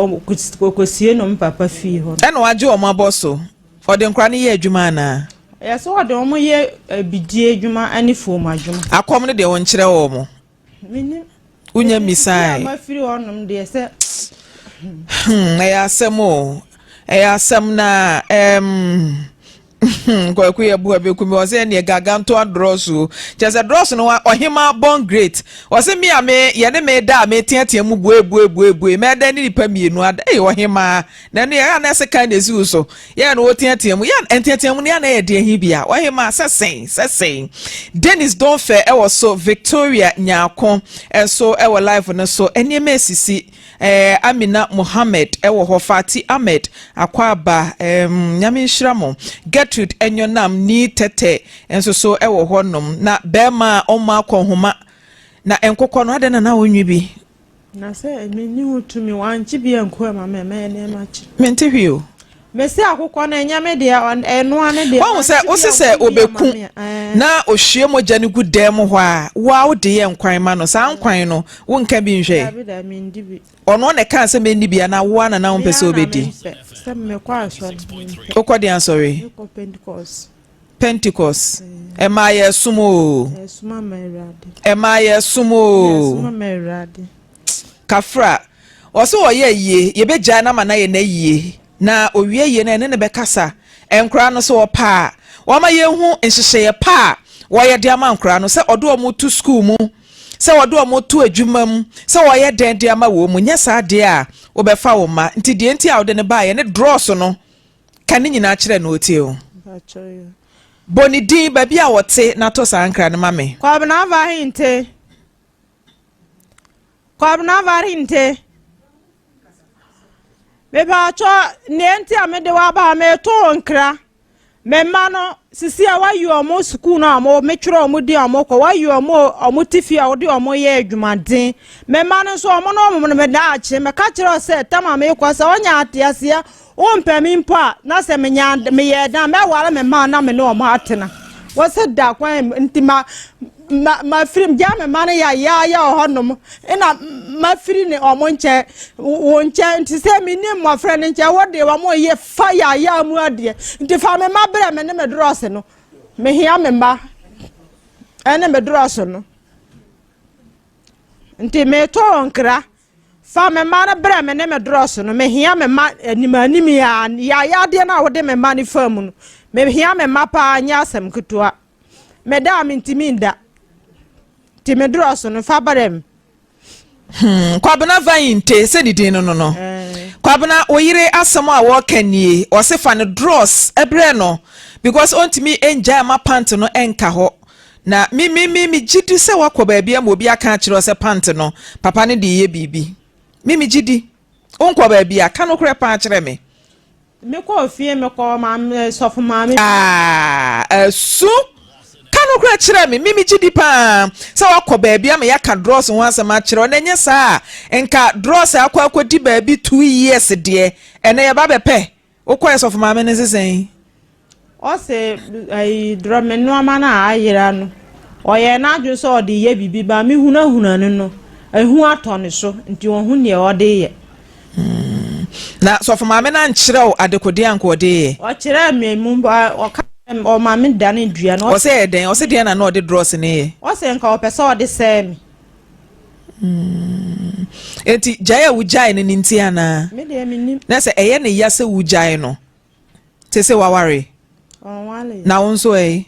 ɔkɔsie no me papa fie hɔ no. Ɛna wagye wɔn abɔ so. Ɔde nkwadaa no yɛ adwuma anaa? Ɛyɛ sɛ ɔde wɔn yɛ bidie adwuma ne fuom adwuma. Akɔm no deɛ ɔnkyerɛ wɔn. Mennim. Wonya mmisae. Ɛfiri a mafiri hɔnom deɛ sɛ. Hmm, ɛyɛ asɛm o. Ɛyɛ asɛm na ɛɛm. Kwaku yɛ boa bɛku me ɔsɛ ɛneɛ gaga nto adrɔs o kyɛ sɛ drɔs no ɔhema born great ɔsɛ me a me yɛne me da a meteatea mu bue bue bue bue mɛda ne nipa mmienu ada ei ɔhema na ɛno yɛ na ɛsɛ kan na ɛsi wo so yɛ na ɔteatea mu yɛ nteatea mu no yɛ na ɛyɛ deɛ he bia ɔhema sɛ sɛn sɛ sɛn Dennis Donfɛ ɛwɔ so Victoria Nyako nso ɛwɔ live no so nneɛma esisi Eh Amina Mohammed wɔ hɔ, Fati Ahmed, Akwaaba, ehm Nyame nhyira mo. Gertrude Enyonam Nii Tɛtɛ nso so wɔ hɔ nom. Na bɛɛma a ɔmmɔ akɔnhoma na nkokɔ no adɛn na na ɔnwi bi? Na sɛ menni ho tumi, wankye bi anku ama me a, mɛyɛ dɛn makye? Mente hwee o. Mese akokɔ no ɛnyɛ me deɛ, ɛnoa ne deɛ. Wahu sɛ wose sɛ obeku na ohwie mogya no gu dan mu hɔ a, wo a wode yɛ nkwan ma no. Saa nkwan no, wonka bi nhwɛ? Dabi dabi, mendi bi. Ɔno na ɛkaa sɛ menni bi anaa wo ara na na wompɛ sɛ obedi? Me ara na mempɛ. Sɛ mekɔ asɔre, mempɛ. Wokɔ deɛn asɔre? Mekɔ Pentecost. Pentecost. Ɛmaa yɛsom oo. Yɛsom ama Awurade. Ɛmaa yɛsom oo. Yɛsom ama Awurade. Kafra, ɔse ɔyɛ ayie, yɛbɛgyae no ama no ayɛ n'ayie, na ɔwie ayie no a yɛne no bɛkasa. Nkoraa no sɛ ɔpɛ a, wama yɛhu nhyehyɛeɛ pa a wɔyɛ de ama nkoraa no, sɛ ɔde wɔn to sukuu mu, sɛ ɔde wɔn to adwuma mu, sɛ ɔyɛ dɛn de ama wɔn mu. Nyɛ saa deɛ a, wobɛfa wo mma. Nti deɛ nti a wode no baeɛ ne drɔɔso no, ka ne nyinaa kyerɛ no ɔtie o. Bɔ ne din, baabi a ɔte na to saa nkra no ma me. Kwabena Vahinte. Kwabena Varinte, mepatwɔ nea nti a mede waba ha meto wo nkra. Me mma no sisi a wayi wɔn sukuu no a wɔn metwerɛ wɔn din a wɔn kɔ wayi wɔn wɔn ti fie a wɔde wɔn yɛ adwumaden. Me mma no nso wɔn ne wɔn no me daakye meka kyerɛ sɛ tam a mekɔ sɛ wɔnyɛ ateaseɛ Wompɛ me mpo a, na sɛ menya meyɛɛ dan mɛware me mma na me ne wɔn atena. Wɔsɛ da kwan nti ma ma mafiri gya me mma no yayaaya wɔ hɔnom na mafiri ne wɔn nkyɛn wo nkyɛn nti sɛ menni mmɔfra no nkyɛn wode wɔn yɛ fa yayaa mu adeɛ nti fa me mma brɛ me ne me dorɔse no mehia me mma ɛne me dorɔse no nti metɔ wɔn nkra. Fa me mma no brɛ me ne me dorɔso no. Mehia me mma animanim yi ara. Yaayadeɛ no a wode me mma no faa mu no, mehia me mma paa, nyɛ asɛm ketewa. Meda a mentumi nda. Nti me dorɔso no, fa brɛ me. Hmm, Kwabena Vayinte, sɛ ne din no no no. Eh. Kwabena, wo yere asɛm a wɔreka nie, ɔse fa no drɔs brɛ no because ɔntumi ngyae ma pant no nka hɔ. Na me me me me gye di sɛ woakɔ baabi ama obi aka akyerɛ wo sɛ pant no papa no de reyɛ biribi. Me me gye di. Wonkɔ baabi a, ka nokorɛ paa kyerɛ me. Mekɔɔ fie mekɔɔ maame sɔfo maame. Ah, asu. Ka nokorɛ kyerɛ me. Me me gye di paa sɛ woakɔ baabi ama yɛaka drɔs ho asɛm akyerɛ wo. Na ɛnyɛ saa a, nka drɔs akɔ akɔdi baabi 2 years deɛ, ɛnɛ yɛba bɛpɛ. Wokɔɛ sɔfo maame no se sɛn? Ɔse ayi drɔ me nnoɔma no a ayera no ɔyɛɛ n'adwene sɛ ɔde yɛ biribi ba me hunahuna no no ehu atɔ ne so nti ɔhu neɛ ɔde yɛ. Hmm. Na sɔfo maame no ankyerɛ wo adekodeɛ anka ɔde yɛ? Ɔkyerɛɛ me mu ɔka ɔma me dane dua no. Ɔsɛ yɛ dɛn? Ɔsɛ deɛn na na ɔde drɔs no yɛ? Ɔsɛ nka ɔpɛ sɛ ɔde sɛɛ me. Hmm. Enti gyae a wogyae no ne nti anaa? Me deɛ mennim. Na sɛ ɛyɛ ne ya sɛ wogyae no, te sɛ waware. Ɔnwale. Na wo nso ɛ?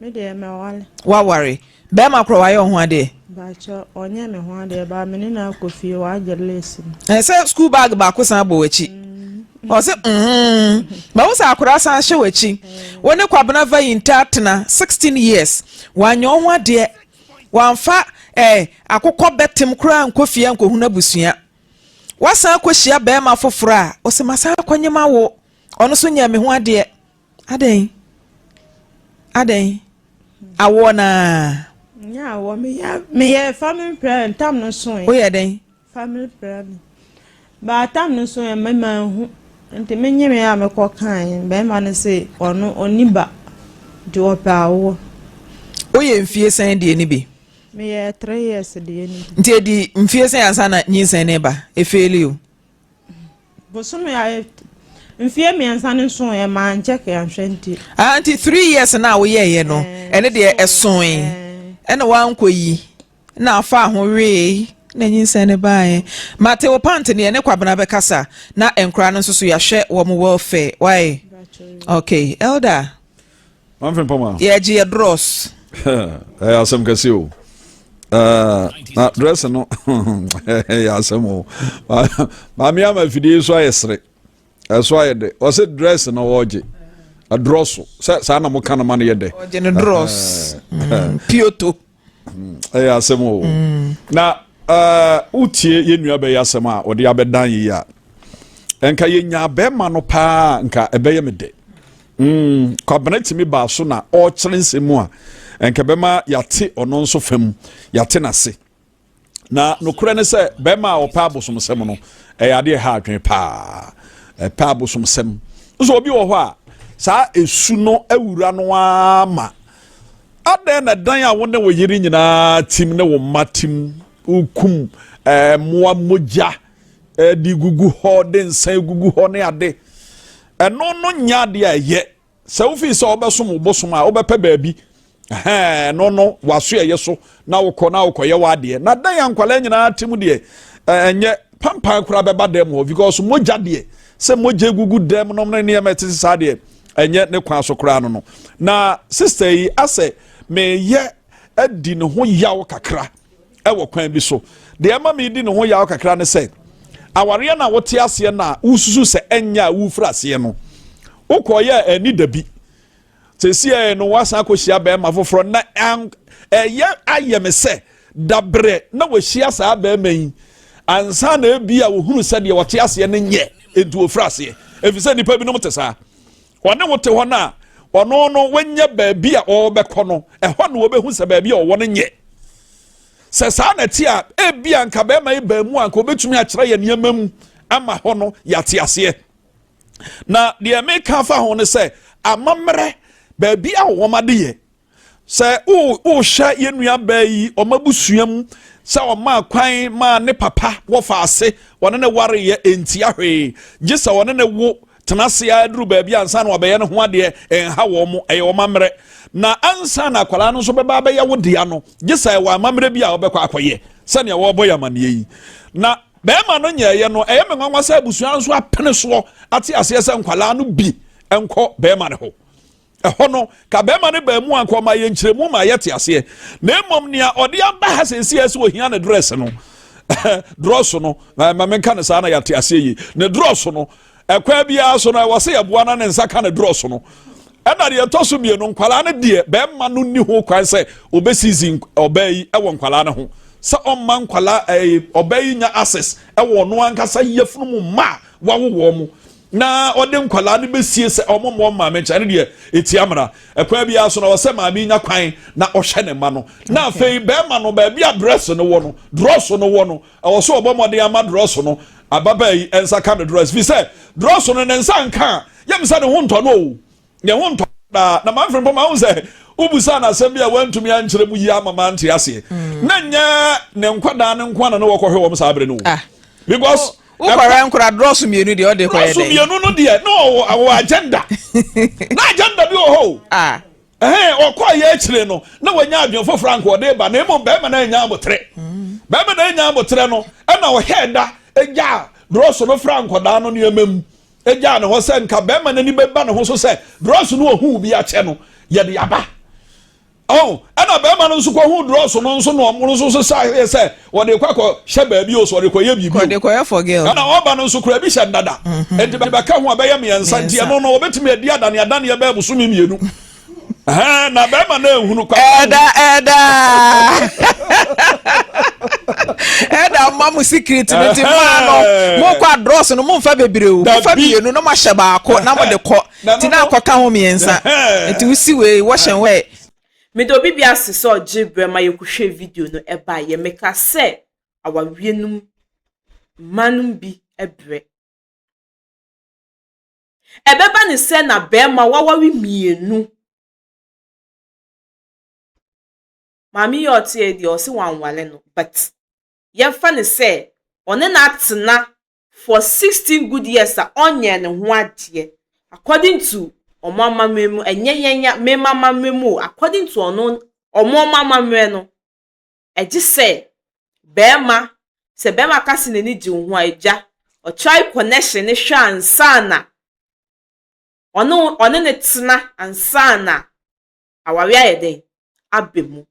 Me deɛ mɛwale. Waware. Bɛrima korɔ wayɛ wo ho adeɛ? Bakyɛ ɔnyɛ me ho adeɛ ba me ne no akɔ fie wagye lace no. Ɛsɛ school bag baako san bɔ w'akyi. Ɔse mm. Mahu sɛ akwadaa san hyɛ w'akyi. Wo ne Kwabena Vayinta atena 16 years. Wanyɛ wo ho adeɛ. Wamfa eh, akokɔ bɛtem koraa ankɔ fie ankɔhunu abusua. Wasan akɔhyia barima foforɔ a, ɔse masan akɔnyem awo. Ɔno nso nyɛɛ me ho adeɛ. Adɛn? Adɛn? Awoɔ no ara? Nyɛ awoɔ, meyɛ meyɛ family planning tam no so. Woyɛ dɛn? Family planning. But tam no so yɛ me manhu. Nti me nyeme a mekɔ kae bɛrima no se ɔno ɔnni ba nti ɔpɛ awoɔ. Woyɛ mfie sɛn deɛ no bi? Meyɛ 3 years deɛ no bi. Nti edi mfie sɛn ansa na nyinsɛn no ba? Efeeli o. Bosome a mfie 3 no nso ɛ maa nkyɛke anhwɛ nti. Ah, nti 3 years na a woyɛɛyɛ no, ɛne deɛ ɛsoe ɛna wankɔ yi na afa ho wee na nyinsɛn no baeɛ. Mate wo pant ne ɛne Kwabena bɛkasa na nkora no nso so yɛahwɛ wɔn welfare. Why? Okay, elder. Mamfe mpɔma. Yɛgye yɛ dross. Ɛyɛ asɛm kɛse o. Na dress no ɛyɛ asɛm o. Maame ama afidie so ayɛ sere. Ɛso ayɛ dɛ. Ɔsɛ dress no wɔgye. Ɛdrɔso. Sɛ saa na moka no ma no yɛ dɛ. Ɔgye no dross. Pioto. Ɛyɛ asɛm o. Na wotie yɛn nua bɛyɛ asɛm a ɔde abɛdan yi a, nka yɛnya bɛrima no paa nka ɛbɛyɛ me dɛ. Kwabena tumi baa so na ɔrekyerɛ nsɛm mu a nka bɛma yɛate ɔno nso fam, yɛate n'ase. Na nokorɛ ne sɛ bɛrima a ɔpɛ abosomsɛm no, ɛyɛ adeɛ ɛha adwene paa. Ɛpɛ abosomsɛm nso, obi wɔ hɔ a saa esu no awura no ara ma adɛn na dan a wo ne wo yere nyinaa tim ne wo mma tim, wokum mmoa mogya de gugu hɔ, de nsa gugu hɔ ne ade. Ɛno no nyɛ adeɛ a ɛyɛ sɛ wofii sɛ wobɛsom wo bosom a wobɛpɛ baabi ɛno no waso ɛyɛ so na wokɔ na wokɔyɛ w'adeɛ. Na dan a nkwalaa nyinaa te mu deɛ, ɛnyɛ pampan koraa bɛba dɛm hɔ, because mogya deɛ, sɛ mogya gugu dɛm nom ne nneɛma ɛte saa deɛ, ɛnyɛ ne kwan so koraa no. Na sister yi asɛ meyɛ adi ne ho yaw kakra ɛwɔ kwan bi so. Deɛ ɛma mi di ne ho yaw kakra ne sɛ awareɛ na wote aseɛ na wosusu sɛ ɛnyɛ a wofiri aseɛ no, wokɔyɛ ɛni dabi sɛsi ɛyɛ no, wasan akɔhyia bɛrima foforɔ na ɛyɛ ayɛ me sɛ dabrɛ na wahyia saa bɛrima yi ansa na ebi a wohunu sɛ deɛ wɔte aseɛ no nyɛ, nti wɔfiri aseɛ. Ɛfiri sɛ nnipa binom te saa, ɔne wo te hɔ no a, ɔno no wanya baabi a ɔrebɛkɔ no, ɛhɔ na wɔbɛhu sɛ baabi a ɔwɔ no nyɛ. Sɛ saa na ɛte a, ebi a nka bɛrima yi baa mu a nka obɛtumi akyerɛ yɛ nneɛma mu ama hɔ no yɛate aseɛ. Na deɛ meka fa ho ne sɛ amammerɛ baabi a wɔn ade yɛ sɛ wohwɛ yɛn nua baa yi, ɔma abusua mu sɛ ɔma kwan maa ne papa wɔfa ase wɔne ne wareyɛ ntia hwee, gye sɛ wɔne ne wo tena ase aduru baabi ansa na wabɛyɛ ne ho adeɛ. Ɛnha wɔn mo, ɛyɛ wɔn ammerɛ. Na ansa na akwadaa no nso bɛba abɛyɛ wo dea no, gye sɛ ɛwɔ amammerɛ bi a wɔbɛkɔ akɔyɛ sɛnea wɔrebɔ yɛ amanneɛ yi. Na bɛrima no nyɛɛyɛ no, ɛyɛ me nwanwa sɛ abusua nso apene soɔ ate aseɛ sɛ nkwadaa no bi nkɔ bɛrima no hɔ. Ɛhɔ no ka bɛrima no baa mu anka ɔma yɛ nkyerɛmu ma yɛte aseɛ. Na mmom nea ɔde aba ha sɛsi sɛ ohia ne dress no, drɔso no, ma menka no saa na yɛate aseɛ yi, ne drɔso no, ɛkwan biara so no ɛwɔ sɛ yɛboa na ne nsa ka ne drɔso no. Ɛna deɛ ɛtɔ so mmienu, nkwalaa no deɛ, bɛrima no ni ho kwan sɛ obɛsisi ɔbaa yi ɛwɔ nkwalaa no ho, sɛ ɔmma nkwalaa ɛɛ ɔbaa yi nya access ɛwɔ ɔno ankasa yafunu mu mma a wawo wɔn mu na ɔde nkwalaa no bɛsie sɛ ɔmo mmɔ maame nkyɛn no deɛ, ɛtia mmara. Ɛkwan biara so na ɔsɛ maame nya kwan na ɔhwɛ ne mma no. Na afei bɛrima no, baabi a dress no wɔ no, drɔso no wɔ no, ɛwɔ so ɔbɔ mmɔden ama drɔso no ababaa yi nsa ka no dress fi sɛ drɔso no ne nsa nka a, yɛm sɛ ne ho ntɔ no o, ne ho ntɔ daa. Na maa mfiri mpɔ maa ho sɛ wobusa no asɛm bi a wantumi ankyerɛ mu yie ama maa nte aseɛ na nyɛ ne nkwadaa ne nko ana ne wɔkɔhwɛ wɔn saa abere no o, because wokɔrɛ nkora drɔso mmienu deɛ, ɔde kɔyɛ dɛ drɔso mmienu no deɛ, na ɔwɔ ɔwɔ agenda, na agenda bi wɔ hɔ o. Ɛhɛn, ɔkɔ yɛ akyire no na wanya adwene foforɔ anka ɔde ba. Na mmom bɛrima no anya abotrɛ, bɛrima no anya abotrɛ no, ɛna ɔhɛɛ da gya drɔso no fra nkɔdaa no nneɛma mu gyaa ne hɔ sɛ nka bɛrima no ani bɛba ne ho so sɛ drɔso no ɔhuu bi akyɛ no yɛde aba. Ɔn ɛna bɛrima no nso kɔhu drɔso no nso na ɔmo nso so sa yɛ sɛ wɔde kɔ akɔ hyɛ baabi o, so wɔde kɔ yɛ biribi o. Wɔde kɔyɛ for girl. Ɛna ɔba no nso kura bi hyɛ ndada, nti bɛka ho a bɛyɛ mmiɛnsa. Nti ɛno no wɔbɛtumi adi adane adaneɛ bɛɛ bosome 2. Ɛhɛn, na bɛrima no ehunu kwa. Ɛda ɛda. Ɛda mma mo secret no nti mmaa no mokɔ adrɔs no momfa bebree o, mofa mmienu na moahyɛ baako na mode kɔ nti na akɔka ho mmiɛnsa nti wosi wei wash and wear. Meda obi bi ase sɛ ɔgye berɛ ma yɛkɔhwɛɛ video no baeɛ. Meka sɛ awareɛ no mu mmaa no bi brɛ. Ɛbɛba ne sɛ na barima waware mmienu. Maame yi a ɔte ha yi deɛ ɔse wanware no but yɛmfa no sɛ ɔne no atena for 16 good years a ɔnyɛɛ ne ho adeɛ according to ɔmo amammerɛ mu ɛnyɛ yɛn me amammerɛ mu o according to ɔno ɔmo ɔmo amammerɛ no ɛgye sɛ bɛrima sɛ bɛrima ka sɛ n'ani gye wo ho a agya ɔtry connection ne hwɛ ansa na ɔne ɔne ne tena ansa na aware ayɛ dɛn aba mu.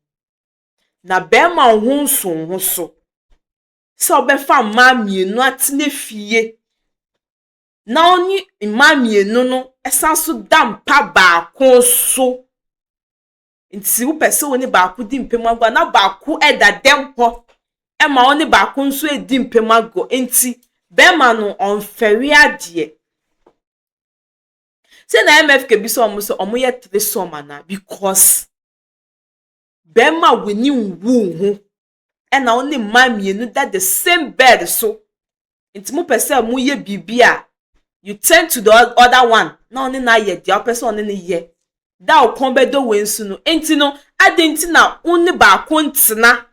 Na bɛrima wo ho nso wo ho so sɛ ɔbɛfa mmaa mmienu atena fie na ɔne mmaa mmienu no san so da mpa baako so. Nti wopɛ sɛ wo ne baako di mpam agorɔ a, na baako da dɛm hɔ ma wo ne baako nso redi mpam agorɔ. Nti bɛrima no ɔmfɛre adeɛ. Sɛ na MFK bisa wɔn sɛ wɔyɛ threesome anaa because bɛrima a w'ani nwu wo ho ɛna wo ne mmaa mmienu da the same bed so nti mopɛ sɛ moyɛ biribi a you turn to the other one na ɔne no ayɛ deɛ wopɛ sɛ ɔne no yɛ da wo kɔn bɛdɔ wei nso no nti no adɛn nti na wo ne baako ntena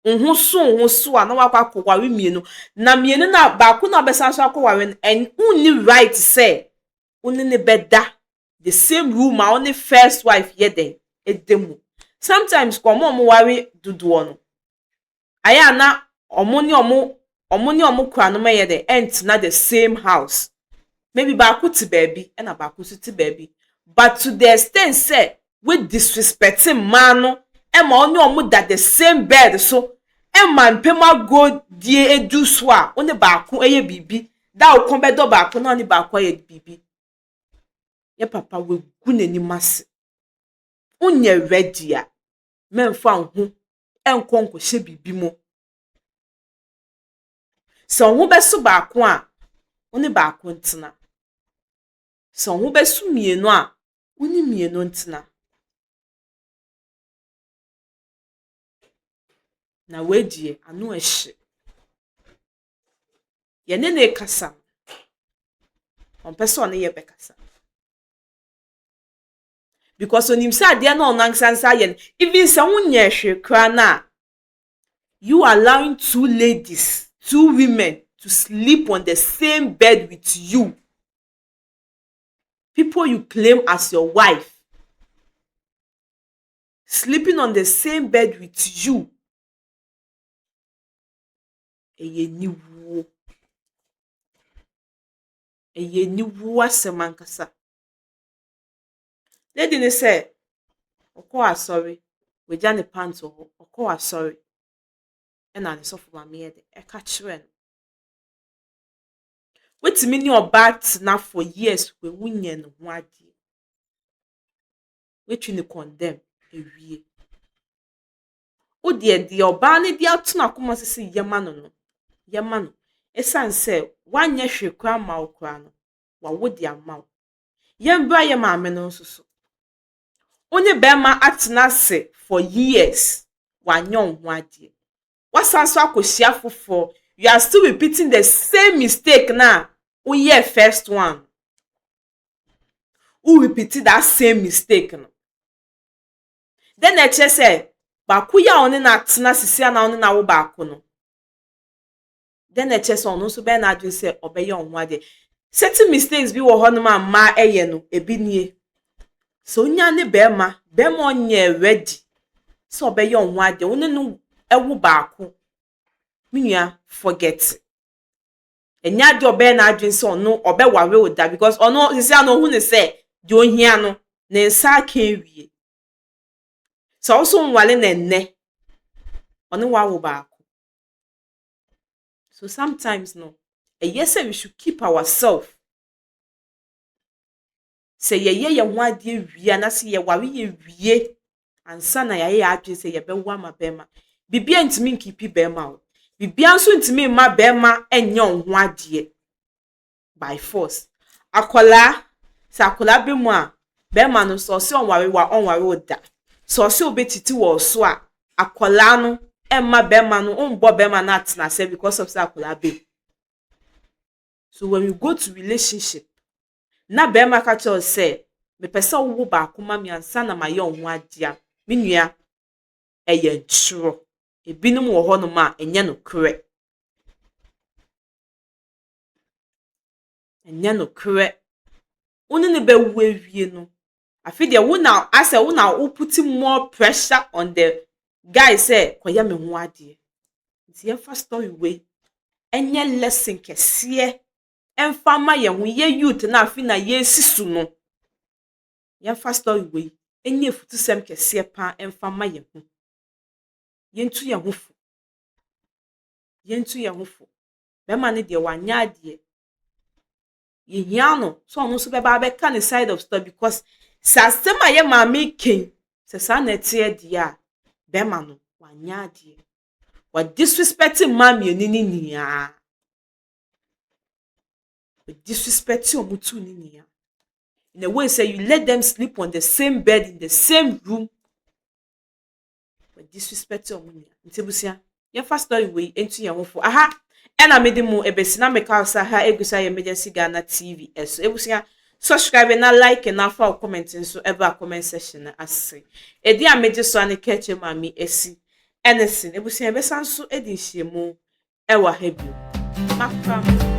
wo ho so wo ho so a na wakɔ akɔware mmienu na mmienu na baako na ɔbɛsan so akɔware no ɛn wonni right sɛ wo ne ne bɛda the same room a wo ne first wife yɛ dɛn ɛda mu. Sometimes kɔ ɔmo a ɔmo ware dodoɔ no ayɛ a na ɔmo ne ɔmo ɔmo ne ɔmo kuranom ɛyɛ dɛn ɛntena the same house. Maybe baako te baabi ɛna baako nso te baabi but to the extent sɛ wo disrespect mmaa no ɛma ɔne ɔmo da the same bed so ɛma mpem agorɔdie edu so a wo ne baako ɛyɛ biribi da wo kɔn bɛdɔ baako na ɔne baako ayɛ biribi. Yɛ papa wagu n'anim ase. Wonyɛ ready a mɛmfa wo ho ɛnkɔ nkɔhyɛ biribi mu. Sɛ wo ho bɛso baako a, wo ne baako ntena. Sɛ wo ho bɛso mmienu a, wo ne mmienu ntena. Na wei deɛ ano ɛhye. Yɛne no rekasa no, ɔmpɛ sɛ ɔne yɛ bɛkasa. Because onim sɛ adeɛ no a ɔno ankasa nsa ayɛ no, even sɛ wonyɛ hwee koraa no a, you allowing two ladies, two women to sleep on the same bed with you. People you claim as your wife. Sleeping on the same bed with you. Ɛyɛ aniwuo. Ɛyɛ aniwuo asɛm ankasa. Lady no sɛ ɔkɔɔ asɔre, wagya ne pant wɔ hɔ, ɔkɔɔ asɔre ɛna ne sɔfo maame yɛ dɛ ɛka kyerɛɛ no. Wotumi ne ɔbaa tena for years wɔ wonyɛ ne ho adeɛ. Woatwi ne condemn awie. Wo deɛ deɛ ɔbaa no de ato n'akoma so sɛ yɛma no no, yɛma no. Ɛsiane sɛ woanyɛ hwee koraa amma wo koraa no, wawo de ama wo. Yɛmbra yɛ maame no nso so. Wo ne bɛrima atena ase for years, wanyɛ wo ho adeɛ. Wasan so akɔhyia foforɔ. You are still repeating the same mistake na woyɛɛ first one. Wo repeat that same mistake no. Then na ɛkyerɛ sɛ baako yi a ɔne no atena sisi a na ɔne no awo baako no, then na ɛkyerɛ sɛ ɔno nso bɛyɛ n'adwene sɛ ɔbɛyɛ ɔho adeɛ. Certain mistakes bi wɔ hɔnom a mmaa ɛyɛ no, ebi nie. Sɛ onya ne bɛrima, bɛrima ɔnyɛ ready sɛ ɔbɛyɛ ɔho adeɛ, wo ne no ɛwo baako, me nua forget. Ɛnyɛ adeɛ a ɔbɛyɛ n'adwene sɛ ɔno ɔbɛware wo da because ɔno sisi a no ohun ne sɛ deɛ ohia no, ne nsa aka awie. Sɛ ɔso nwale na nnɛ, ɔne wawo baako. So sometimes no, ɛyɛ sɛ we should keep ourselves. Sɛ yɛyɛ yɛn ho adeɛ wie anaasɛ yɛware yɛ wie ansa na yɛayɛ yɛn adwene sɛ yɛbɛwo ama bɛrima. Biribiara ntumi nkeep bɛrima o. Biribiara nso ntumi mma barima nyɛ wo ho adeɛ by force. Akwadaa, sɛ akwadaa ba mu a, barima no sɛ ɔse ɔnware wo a, ɔnware wo da. Sɛ ɔse ɔbɛtiti wɔ so a, akwadaa no mma barima no, ɔmbɔ barima no atenasɛ because of sɛ akwadaa ba mu. So when we go to relationship, na barima ka kyerɛ wo sɛ, mepɛ sɛ wowo baako ma me ansa na mayɛ wo ho adeɛ a, me nua, ɛyɛ ntorɔ. Ebinom wɔ hɔnom a, ɛnyɛ nokorɛ. Ɛnyɛ nokorɛ. Wo ne no bɛwo awie no, afei deɛ wo na asɛ wo na wo put more pressure on the guy sɛ kɔyɛ me ho adeɛ. Nti yɛmfa story wei ɛnyɛ lesson kɛseɛ ɛmfa mma yɛn ho yɛ youth na afei na yɛresi so no. Yɛmfa story wei ɛnyɛ afutusɛm kɛseɛ paa ɛmfa mma yɛn ho. Yɛntu yɛn ho fo. Yɛntu yɛn ho fo. Bɛrima no deɛ wanyɛ adeɛ. Yɛhia no sɛ ɔno nso bɛba abɛka ne side of story because sɛ asɛm a yɛ maame kɛn sɛ saa na ɛteɛ deɛ a, bɛrima no wanyɛ adeɛ. Wa disrespect mmaa mmienu no nyinaa. Wa disrespect wɔn two no nyinaa. In a way sɛ you let them sleep on the same bed in the same room. Wa disrespect wɔn nyinaa. Nti abusua, yɛmfa story wei ntu yɛn ho fo. Aha ɛna mede mu ebesi na meka sɛ ha egu so ayɛ Emergency Ghana TV ɛso. Ebusua, subscribe na like na afa wo comment nso ɛba comment section no ase. Edi a megye so ane kɛkyɛ maame esi ɛne sin. Ebusua, yɛbɛsan so edi nhyiamu ɛwɔ ha bio. Makra mo.